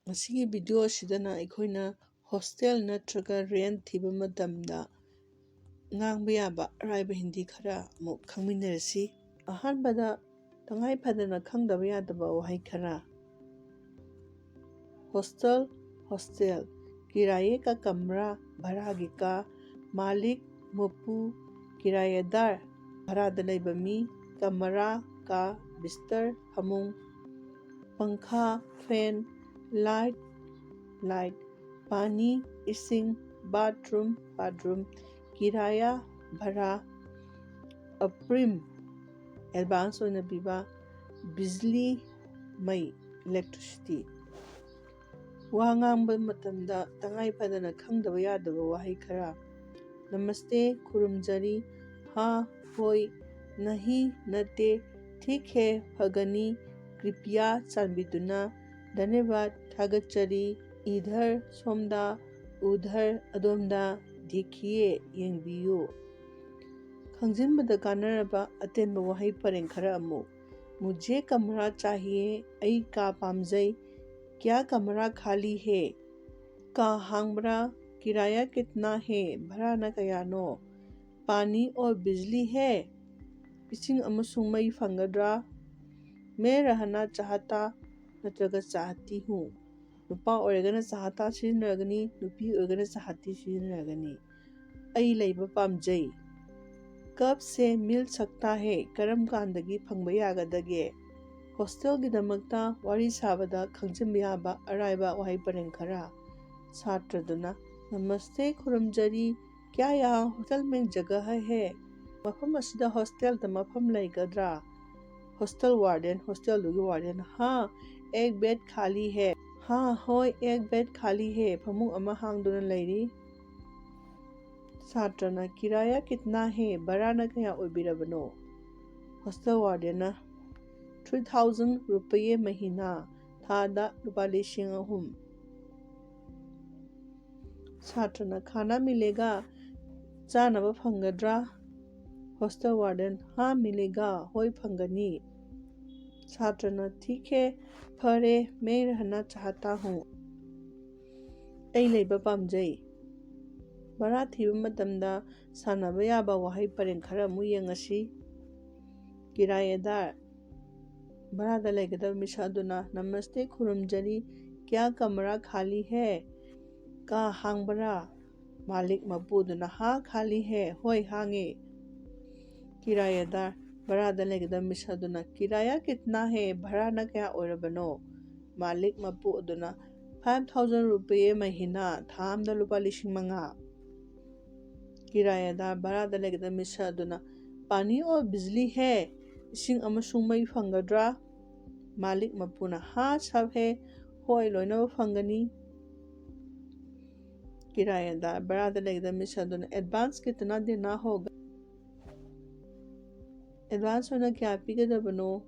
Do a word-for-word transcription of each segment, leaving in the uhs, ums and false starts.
ꯃꯁꯤꯒꯤ ꯚꯤꯗꯤꯑꯣ ꯑꯁꯤꯗꯅ ꯑꯩꯈꯣꯏꯅ ꯍꯣꯁꯇꯦꯜ ꯅꯠꯇ꯭ꯔꯒ ꯔꯦꯟꯠ ꯊꯤꯕ ꯃꯇꯝꯗ ꯉꯥꯡꯕ ꯌꯥꯕ ꯑꯔꯥꯏꯕ ꯍꯤꯟꯗꯤ ꯈꯔ ꯑꯃꯨꯛ ꯈꯪꯃꯤꯟꯅꯔꯁꯤ꯫ ꯑꯍꯥꯟꯕꯗ ꯇꯉꯥꯏ ꯐꯗꯅ ꯈꯪꯗꯕ ꯌꯥꯗꯕ ꯋꯥꯍꯩ ꯈꯔ꯫ Hostel, hostel. ꯀꯤꯔꯥꯌꯦ ꯀꯥ ꯀꯝꯔꯥ, ꯚꯔꯥꯒꯤ ꯀꯥ꯫ ꯃꯥꯂꯤꯛ, ꯃꯄꯨ꯫ ꯀꯤꯔꯥꯌꯦꯗꯥꯔ, ꯚꯔꯥꯗ ꯂꯩꯕ ꯃꯤ꯫ ꯀꯃꯔꯥ, ꯀꯥ꯫ ꯕꯤꯁꯇꯔ, ꯐꯃꯨꯡ꯫ ꯄꯪꯈꯥ, ꯐꯦꯟ꯫ Light, light. ꯄꯥꯅꯤ, ꯏꯁꯤꯡ꯫ Bathroom, bathroom. ꯀꯤꯔꯥꯌꯥ, ꯚꯔꯥ꯫ ꯑꯄ꯭ꯔꯤꯝ, ꯑꯦꯗꯚꯥꯟꯁ ꯑꯣꯏꯅ ꯄꯤꯕ꯫ ꯕꯤꯖꯂꯤ, ꯃꯩ, ꯏꯂꯦꯛꯇ꯭ꯔꯤꯁꯤꯇꯤ꯫ ꯋꯥ ꯉꯥꯡꯕ ꯃꯇꯝꯗ ꯇꯉꯥꯏ ꯐꯗꯅ ꯈꯪꯗꯕ ꯌꯥꯗꯕ ꯋꯥꯍꯩ ꯈꯔ꯫ ꯅꯃꯁꯇꯦ, ꯈꯨꯔꯨꯝꯖꯔꯤ꯫ ꯍꯥ, ꯍꯣꯏ꯫ ꯅꯍꯤ, ꯅꯠꯇꯦ꯫ ꯊꯤꯛ ꯍꯦ, ꯐꯒꯅꯤ꯫ ꯀ꯭ꯔꯤꯄꯤꯌꯥ, ꯆꯥꯟꯕꯤꯗꯨꯅ꯫ ꯙꯟꯌꯕꯥꯗ, ꯊꯥꯒꯠꯆꯔꯤ꯫ ꯏꯙꯔ, ꯁꯣꯝꯗ꯫ ꯎꯙꯔ, ꯑꯗꯣꯝꯗ꯫ ꯗꯦꯈꯤꯌꯦ, ꯌꯦꯡꯕꯤꯌꯨ꯫ ꯈꯪꯖꯤꯟꯕꯗ ꯀꯥꯟꯅꯔꯕ ꯑꯇꯦꯟꯕ ꯋꯥꯍꯩ ꯄꯔꯦꯡ ꯈꯔ ꯑꯃꯨꯛ꯫ ꯃꯨꯖꯦ ꯀꯃꯔꯥ ꯆꯥꯍꯤꯌꯦ, ꯑꯩ ꯀꯥ ꯄꯥꯝꯖꯩ꯫ ꯀ꯭ꯌꯥ ꯀꯃꯔꯥ ꯈꯥꯂꯤ ꯍꯦ? ꯀꯥ ꯍꯥꯡꯕ꯭ꯔꯥ? ꯀꯤꯔꯥꯌꯥ ꯀꯤꯠꯅꯥ ꯍꯦ? ꯚꯔꯥꯅ ꯀꯌꯥꯅꯣ? ꯄꯥꯅꯤ ꯑꯣꯔ ꯕꯤꯖꯂꯤ ꯍꯦ? ꯏꯁꯤꯡ ꯑꯃꯁꯨꯡ ꯃꯩ ꯐꯪꯒꯗ꯭ꯔꯥ? ꯃꯦ ꯔꯍꯅꯥ ꯆꯥꯍꯇꯥ ꯅꯠꯇ꯭ꯔꯒ ꯆꯥꯍꯇꯤ ꯍꯨ꯫ ꯅꯨꯄꯥ ꯑꯣꯏꯔꯒꯅ ꯆꯥꯍꯇꯥ ꯁꯤꯖꯤꯟꯅꯔꯒꯅꯤ, ꯅꯨꯄꯤ ꯑꯣꯏꯔꯒꯅ ꯆꯥꯍꯇꯤ ꯁꯤꯖꯤꯟꯅꯔꯒꯅꯤ꯫ ꯑꯩ ꯂꯩꯕ ꯄꯥꯝꯖꯩ꯫ ꯀꯕ ꯁꯦ ꯃꯤꯜ ꯁꯛꯇꯥ ꯍꯦ? ꯀꯔꯝ ꯀꯥꯟꯗꯒꯤ ꯐꯪꯕ ꯌꯥꯒꯗꯒꯦ? ꯍꯣꯁꯇꯦꯜꯒꯤꯗꯃꯛꯇ ꯋꯥꯔꯤ ꯁꯥꯕꯗ ꯈꯪꯖꯤꯟꯕ ꯌꯥꯕ ꯑꯔꯥꯏꯕ ꯋꯥꯍꯩ ꯄꯔꯦꯡ ꯈꯔ꯫ ꯁꯥꯇ꯭ꯔꯗꯨꯅ, ꯅꯃꯁꯇꯦ, ꯈꯨꯔꯨꯝꯖꯔꯤ꯫ ꯀ꯭ꯌꯥ ꯌꯍꯥ ꯍꯣꯇꯦꯜ ꯃꯦ ꯖꯒꯍ ꯍꯦ? ꯃꯐꯝ ꯑꯁꯤꯗ ꯍꯣꯁꯇꯦꯜꯗ ꯃꯐꯝ ꯂꯩꯒꯗ꯭ꯔꯥ? ꯍꯣꯁꯇꯦꯜ ꯋꯥꯔꯗꯦꯟ, ꯍꯣꯁꯇꯦꯜꯗꯨꯒꯤ ꯋꯥꯔꯗꯦꯟ, ꯍꯥ, ꯑꯦꯛ ꯕꯦꯗ ꯈꯥꯂꯤ ꯍꯦ꯫ ꯍꯥ, ꯍꯣꯏ, ꯑꯦꯛ ꯕꯦꯗ ꯈꯥꯂꯤ ꯍꯦ, ꯐꯃꯨꯡ ꯑꯃ ꯍꯥꯡꯗꯨꯅ ꯂꯩꯔꯤ꯫ ꯁꯥꯇ꯭ꯔꯅ, ꯀꯤꯔꯥꯌꯥ ꯀꯤꯠꯅꯥ ꯍꯦ? ꯚꯔꯥꯅ ꯀꯌꯥ ꯑꯣꯏꯕꯤꯔꯕꯅꯣ? ꯍꯣꯁꯇꯦꯜ ꯋꯥꯔꯗꯦꯟꯅ, ꯊ꯭ꯔꯤ ꯊꯥꯎꯖꯟ ꯔꯨꯄꯌꯦ ꯃꯍꯤꯅꯥ, ꯊꯥꯗ ꯂꯨꯄꯥ ꯂꯤꯁꯤꯡ ꯑꯍꯨꯝ꯫ ꯁꯥꯇ꯭ꯔꯅ, ꯈꯥꯅꯥ ꯃꯤꯂꯦꯒꯥ? ꯆꯥꯅꯕ ꯐꯪꯒꯗ꯭ꯔꯥ? ꯍꯣꯁꯇꯦꯜ ꯋꯥꯔꯗꯦꯟ, ꯍꯥ ꯃꯤꯂꯦꯒꯥ, ꯍꯣꯏ ꯐꯪꯒꯅꯤ꯫ ꯁꯥꯇ꯭ꯔꯅ, "ꯊꯤꯛ ꯍꯦ, ꯐꯔꯦ, ꯃꯦ ꯔꯍꯅꯥ ꯆꯥꯍꯇꯥ ꯍꯨ, ꯑꯩ ꯂꯩꯕ ꯄꯥꯝꯖꯩ"꯫ ꯚꯔꯥ ꯊꯤꯕ ꯃꯇꯝꯗ ꯁꯥꯟꯅꯕ ꯌꯥꯕ ꯋꯥꯍꯩ ꯄꯔꯦꯡ ꯈꯔ ꯑꯃꯨꯛ ꯌꯦꯡꯉꯁꯤ꯫ ꯀꯤꯔꯥꯌꯦꯗꯥꯔ, ꯚꯔꯥꯗ ꯂꯩꯒꯗꯕ ꯃꯤꯁꯛ ꯑꯗꯨꯅ, "ꯅꯃꯁꯇꯦ, ꯈꯨꯔꯨꯝꯖꯔꯤ, ꯀ꯭ꯌꯥ ꯀꯃꯔꯥ ꯈꯥꯂꯤ ꯍꯦ? ꯀꯥ ꯍꯥꯡꯕꯔꯥ?" ꯃꯥꯂꯤꯛ ꯃꯄꯨꯗꯨꯅ, "ꯍꯥ, ꯈꯥꯂꯤ ꯍꯦ, ꯍꯣꯏ, ꯍꯥꯡꯉꯦ"꯫ ꯀꯤꯔꯥꯌꯦꯗꯥꯔ, ꯚꯔꯥꯗ ꯂꯩꯒꯗꯕ ꯃꯤꯁꯛ ꯑꯗꯨꯅ, "ꯀꯤꯔꯥꯌꯥ ꯀꯤꯠꯅꯥ ꯍꯦ? ꯚꯔꯥꯅ ꯀꯌꯥ ꯑꯣꯏꯔꯕꯅꯣ?" ꯃꯥꯂꯤꯛ ꯃꯄꯨ ꯑꯗꯨꯅ, "ꯐꯥꯏꯚ ꯊꯥꯎꯖꯟ ꯔꯨꯄꯤꯌꯦ ꯃꯍꯤꯅꯥ, ꯊꯥ ꯑꯃꯗ ꯂꯨꯄꯥ ꯂꯤꯁꯤꯡ ꯃꯉꯥ"꯫ ꯀꯤꯔꯥꯌꯦꯗꯥꯔ, ꯚꯔꯥꯗ ꯂꯩꯒꯗꯕ ꯃꯤꯁꯛ ꯑꯗꯨꯅ, "ꯄꯥꯅꯤ ꯑꯣꯔ ꯕꯤꯖꯂꯤ ꯍꯦ? ꯏꯁꯤꯡ ꯑꯃꯁꯨꯡ ꯃꯩ ꯐꯪꯒꯗ꯭ꯔꯥ?" ꯃꯥꯂꯤꯛ ꯃꯄꯨꯅ, "ꯍꯥ, ꯁꯕ ꯍꯦ, ꯍꯣꯏ, ꯂꯣꯏꯅꯃꯛ ꯐꯪꯒꯅꯤ"꯫ ꯀꯤꯔꯥꯌꯦꯗꯥꯔ, ꯚꯔꯥꯗ ꯂꯩꯒꯗꯕ ꯃꯤꯁꯛ ꯑꯗꯨꯅ, "ꯑꯦꯗꯚꯥꯟꯁ ꯀꯤꯇꯅꯥ ꯗꯦꯅꯥ ꯍꯣꯒꯥ? ꯑꯦꯗꯚꯥꯟꯁ ꯑꯣꯏꯅ ꯀꯌꯥ ꯄꯤꯒꯗꯕꯅꯣ?"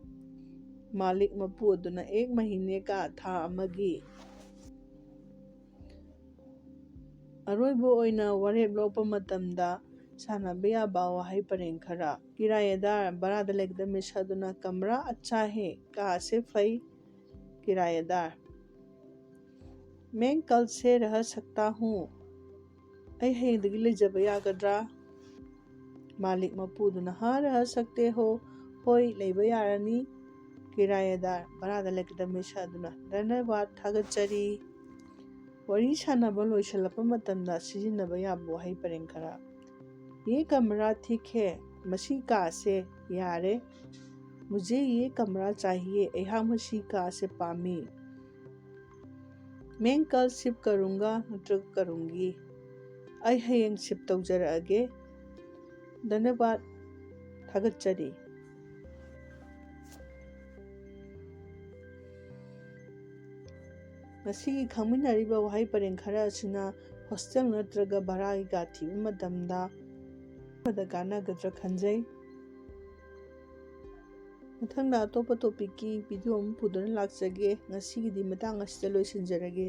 ꯃꯥꯂꯤꯛ ꯃꯄꯨ ꯑꯗꯨꯅ, "ꯑꯦꯛ ꯃꯍꯤꯅꯦ ꯀꯥ, ꯊꯥ ꯑꯃꯒꯤ"꯫ ꯑꯔꯣꯏꯕ ꯑꯣꯏꯅ ꯋꯥꯔꯦꯞ ꯂꯧꯕ ꯃꯇꯝꯗ ꯁꯥꯟꯅꯕ ꯌꯥꯕ ꯋꯥꯍꯩ ꯄꯔꯦꯡ ꯈꯔ꯫ ꯀꯤꯔꯥꯌꯦꯗꯥꯔ, ꯚꯔꯥꯗ ꯂꯩꯒꯗꯕ ꯃꯤꯁꯛ ꯑꯗꯨꯅ, "ꯀꯃꯔꯥ ꯑꯆꯥ ꯍꯦ, ꯀꯥ ꯑꯁꯦ ꯐꯩ"꯫ ꯀꯤꯔꯥꯌꯦꯗꯥꯔ, "ꯃꯦꯡ ꯀꯜ ꯁꯦ ꯔꯍ ꯁꯛꯇꯥ ꯍꯨ, ꯑꯩ ꯍꯌꯦꯡꯗꯒꯤ ꯂꯩꯖꯕ ꯌꯥꯒꯗ꯭ꯔꯥ?" ꯃꯥꯂꯤꯛ ꯃꯄꯨꯗꯨꯅ, "ꯍꯥ, ꯔꯍ ꯁꯛꯇꯦ ꯍꯣ, ꯍꯣꯏ, ꯂꯩꯕ ꯌꯥꯔꯅꯤ"꯫ ꯀꯤꯔꯥꯌꯦꯗꯥꯔ, ꯚꯔꯥꯗ ꯂꯩꯒꯗꯕ ꯃꯤꯁꯛ ꯑꯗꯨꯅ, "ꯙꯟꯌꯕꯥꯗ, ꯊꯥꯒꯠꯆꯔꯤ"꯫ ꯋꯥꯔꯤ ꯁꯥꯟꯅꯕ ꯂꯣꯏꯁꯤꯜꯂꯛꯄ ꯃꯇꯝꯗ ꯁꯤꯖꯤꯟꯅꯕ ꯌꯥꯕ ꯋꯥꯍꯩ ꯄꯔꯦꯡ ꯈꯔ꯫ "ꯌꯦ ꯀꯃꯔꯥ ꯊꯤꯛ ꯍꯦ, ꯃꯁꯤ ꯀꯥꯁꯦ ꯌꯥꯔꯦ"꯫ "ꯃꯨꯖꯦ ꯌꯦ ꯀꯃꯔꯥ ꯆꯥꯍꯤꯌꯦ, ꯑꯩꯍꯥꯛ ꯃꯁꯤ ꯀꯥꯁꯦ ꯄꯥꯝꯃꯤ"꯫ "ꯃꯦꯡ ꯀꯜ ꯁꯤꯐ ꯀꯔꯨꯡꯒꯥ ꯅꯠꯇ꯭ꯔꯒ ꯀꯔꯨꯡꯒꯤ"꯫ "ꯑꯩ ꯍꯌꯦꯡ ꯁꯤꯐ ꯇꯧꯖꯔꯛꯑꯒꯦ"꯫ "ꯙꯟꯌꯕꯥꯗ, ꯊꯥꯒꯠꯆꯔꯤ"꯫ ꯉꯁꯤꯒꯤ ꯈꯪꯃꯤꯟꯅꯔꯤꯕ ꯋꯥꯍꯩ ꯄꯔꯦꯡ ꯈꯔ ꯑꯁꯤꯅ ꯍꯣꯁꯇꯦꯜ ꯅꯠꯇ꯭ꯔꯒ ꯚꯔꯥꯒꯤ ꯀꯥ ꯊꯤꯕ ꯃꯇꯝꯗ ꯑꯩꯈꯣꯏꯗ ꯀꯥꯟꯅꯒꯗ꯭ꯔꯥ ꯈꯟꯖꯩ꯫ ꯃꯊꯪꯗ ꯑꯇꯣꯞꯄ ꯇꯣꯄꯤꯛꯀꯤ ꯚꯤꯗꯤꯑꯣ ꯑꯃ ꯄꯨꯗꯨꯅ ꯂꯥꯛꯆꯒꯦ꯫ ꯉꯁꯤꯒꯤꯗꯤ ꯃꯇꯥꯡ ꯑꯁꯤꯗ ꯂꯣꯏꯁꯤꯟꯖꯔꯒꯦ꯫